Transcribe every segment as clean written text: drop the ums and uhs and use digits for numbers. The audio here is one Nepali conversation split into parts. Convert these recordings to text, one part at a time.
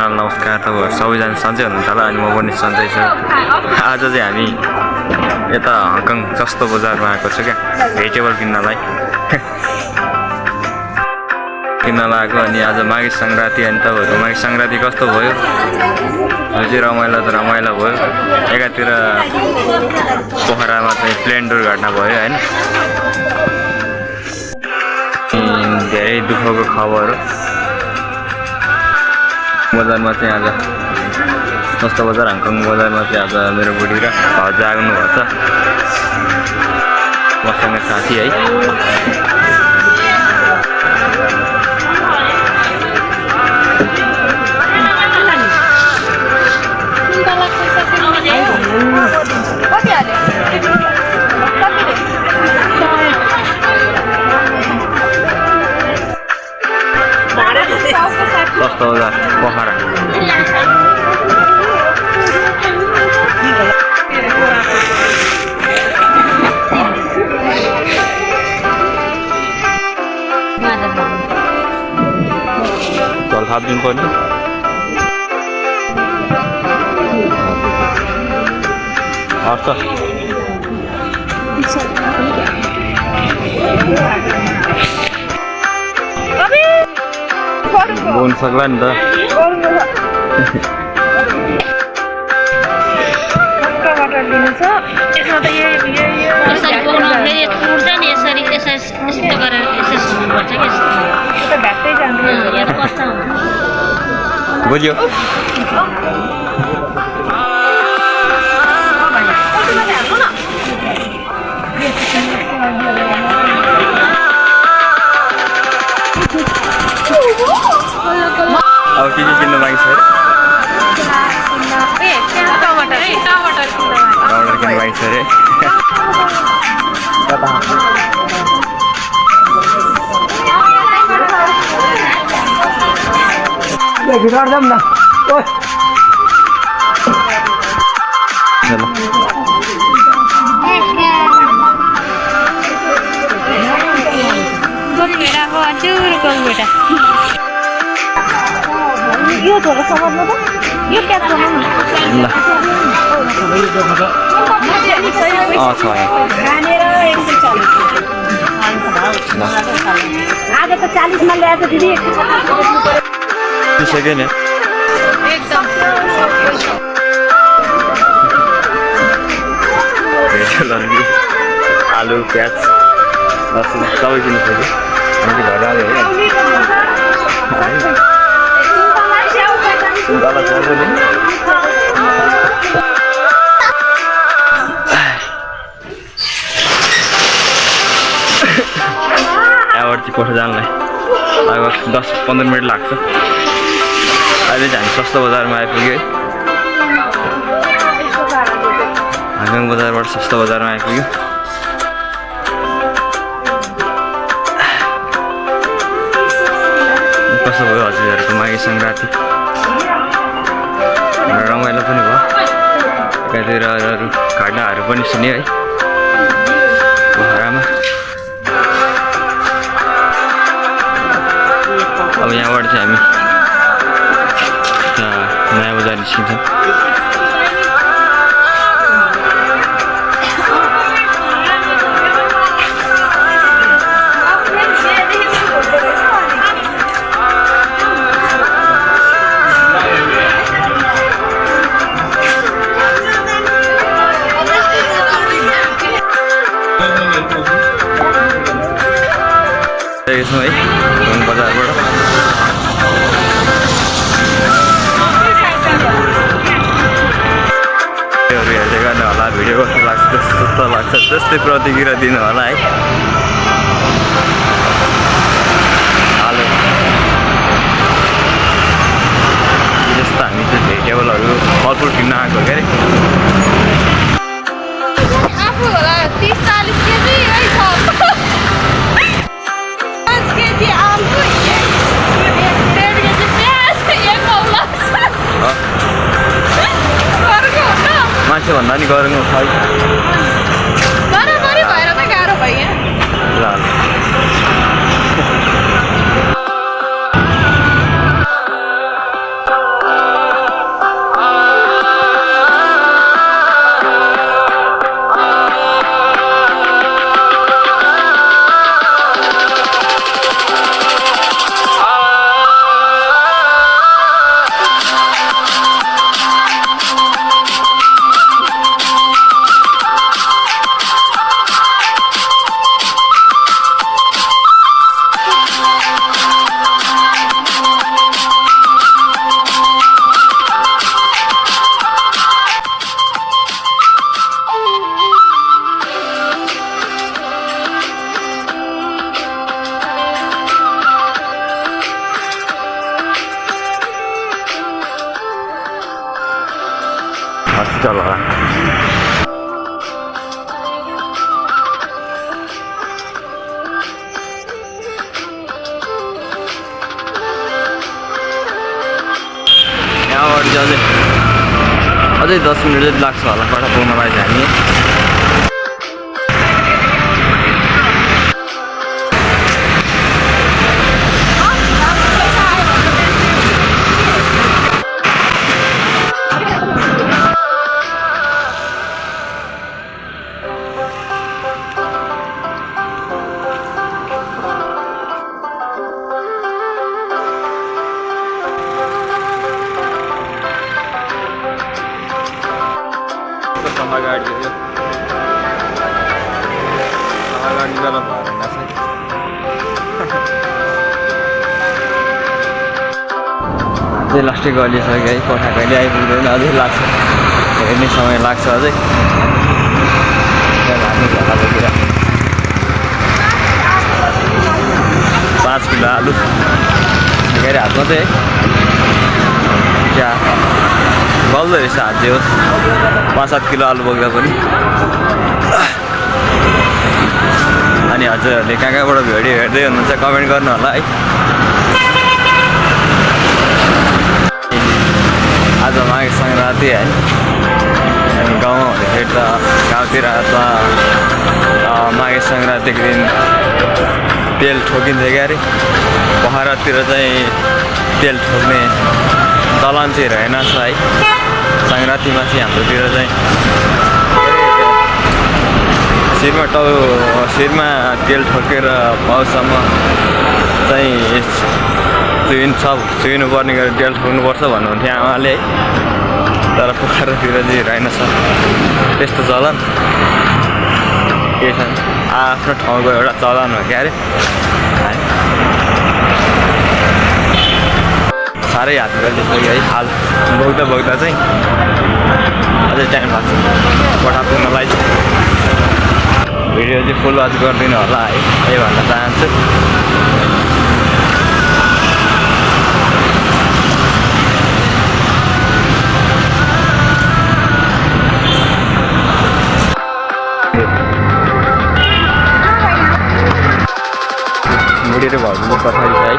नमस्कार तपाईहरु सबैजना सन्चै हुनुहुन्छ होला अनि म पनि सन्चै छु। आज चाहिँ हामी यता हङकङ सस्तो बजारमा आएको छु क्या भेजिटेबल किन्नलाई आएको। अनि आज माघे संक्रान्ति अनि तपाईहरु माघे संक्रान्ति कस्तो भयो? अझै रमाइलो त रमाइलो भयो। एकातिर पोखरामा चाहिँ प्लेन दुर्घटना भयो हैन, धेरै दुःखको खबर। बजारमा चाहिँ आज सस्तो बजार हङकङ बजारमा चाहिँ आज मेरो बुढी र भाउजू आउनु भएको छ, मसँग साथी है। सस्तो बजार पोखरा चल थापिदिनु पर्ने। हस् बोन सक्ला नि त। टमाटर दिनु छ यसमा त यसरी बोक्नु फेरि टुट्छ नि, यसरी यस्तो गरेर यसरी हुनुपर्छ के यस्तो त भ्याट्दै जान्छ। यहाँ कस्तो हुन्छ बुझ्यो? अब के किन्नु बाँकी छ? टमाटर किन्नु बाँकी छ अरे। भित्र जाऊँ न। यो थोरै समात्नु त, यो प्याज बनाउनु ल छ आज त 40 मा ल्याएछ दिदी। सक्यो नि एकदम आलु प्याज लसुन सबै किन्नु सक्यो। हामी घर आयो है यहाँबाट चाहिँ कोठा जानलाई लगभग 10-15 मिनट लाग्छ। अहिले चाहिँ हामी सस्तो बजारमा आइपुग्यो है, हङकङ बजारबाट सस्तो बजारमा आइपुग्यो। कस्तो भयो हजुरहरूको माघे सङ्क्रान्ति? रमाइलो पनि भयो, एकातिर अरू घटनाहरू पनि सुन्यो है पोखरामा। अब यहाँबाट चाहिँ हामी नयाँ बजार निस्किन्छौँ। है बजारबाट हेर्दै गर्नु होला, भिडियो कस्तो लाग्छ कस्तो लाग्छ त्यस्तै प्रतिक्रिया दिनु होला है। हालो त्यस्तो हामी चाहिँ भेजिटेबलहरू फलफुल किन्न आएको क्या अरे आफू होला 30-40 केजी है छ 5 केजी आलु 1.5 केजी प्याज 1 कौला मान्छेभन्दा नि गरौँ खै बराबरी भएर त गाह्रो भयो ल हस्पिटल होला यहाँबाट चाहिँ अझै 10 मिनट जति लाग्छ होला कटा पुग्नलाई चाहिँ हामी सफा गाडी हो सफा गाडी गलत भएर अझै लास्टै गलिसक्यो है कोठा कहिले आइपुग्दैन अझै लाग्छ हेर्ने समय लाग्छ अझै हामी घरतिर 5 किलो आलु के अरे हातमा चाहिँ क्या गल्दो रहेछ हात चाहिँ 5-7 किलो आलु बोक्दा पनि अनि हजुरहरूले कहाँ कहाँबाट भिडियो हेर्दै हुनुहुन्छ कमेन्ट गर्नु होला है आज माघे सङ्क्रान्ति है अनि गाउँमा हुँदाखेरि त गाउँतिर त माघे सङ्क्रान्तिको दिन तेल ठोकिन्छ क्या अरे पोखरातिर चाहिँ तेल ठोक्ने चलन चाहिँ रहेनछ है सङ्क्रान्तिमा चाहिँ हाम्रोतिर चाहिँ शिरमा तेल ठोकेर पाउसम्म चाहिँ छुइनु पर्ने गरेर तेल ठोक्नुपर्छ भन्नुहुन्थ्यो आमाले है तर पोखरातिर चाहिँ रहेनछ त्यस्तो चलन के छ आफ्नो ठाउँको एउटा चलन हो क्या अरे है साह्रै हात गरिसक्यो है हाल बोक्दा चाहिँ अझै टाइम लाग्छ कोठा पुग्नलाई भिडियो चाहिँ फुल वाच गरिदिनु होला है यही भन्न चाहन्छु मुडेर घरको पछाडि छ है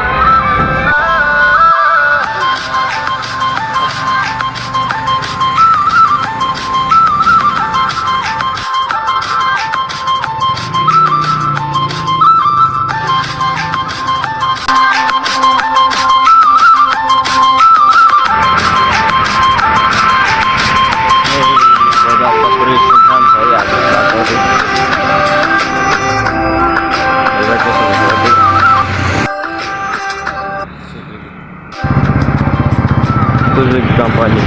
Suzuki company.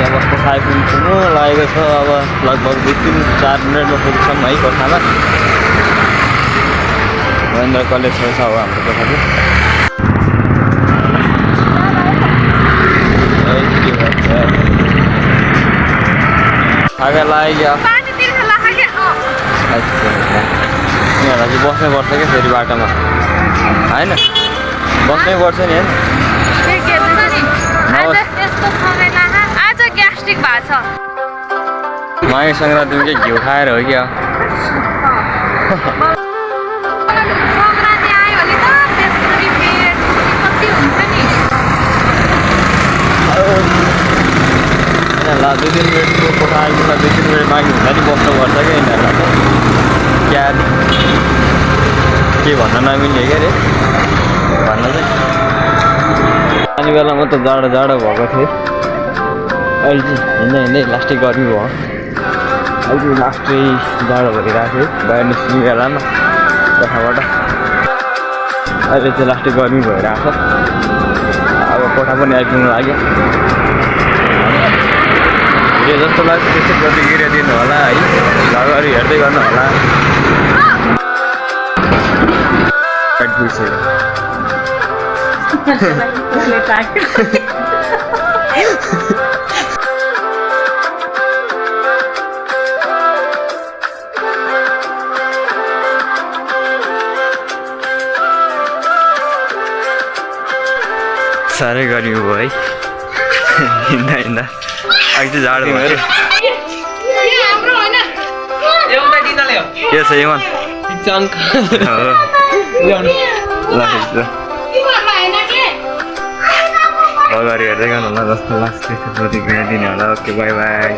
अब कोठा पुग्नु लागेको छ अब लगभग 2-4 मिनटमा पुग्छौँ है कोठामा महेन्द्र कलेज छ हो हाम्रो कोठा चाहिँ आगे लाग्यो होला चाहिँ बस्नै पर्छ क्या फेरि बाटोमा होइन बस्नै पर्छ नि होइन आज ग्यास्ट्रिक भएको छ माघे सङ्क्रान्तिमा के घिउ खाएर हो क्या सङ्क्रान्ति आयो भने त त्यसरी पेट कति हुन्छ नि ल 2-3 मिनटको कोठा आइपुग्दा 2-3 मिनट माघे हुँदा नि बस्नुपर्छ क्या यिनीहरूलाई क्या के भन्न नमिल्ने क्या अरे भन्न चाहिँ पानी बेलामा त जाडो जाडो भएको थियो अहिले चाहिँ हिँड्दै लास्टै गर्मी भयो अहिले चाहिँ लास्टै जाडो भइरहेको थियो बाहिर निस्किने बेलामा कोठाबाट अहिले चाहिँ लास्टै गर्मी भइरहेको छ अब कोठा पनि आइपुग्नु लाग्यो भिडियो जस्तो लाग्छ त्यस्तै प्रतिक्रिया दिनु होला है भ्लगहरू हेर्दै गर्नु होला साह्रै गर्मी भयो है हिँड्दा हिँड्दा अहिले चाहिँ जाडो भयो के छ इमान अगाडि हेर्दै गर्नु होला जस्तो लाग्छ त्यस्तो प्रतिक्रिया दिने होला ओके बाई बाई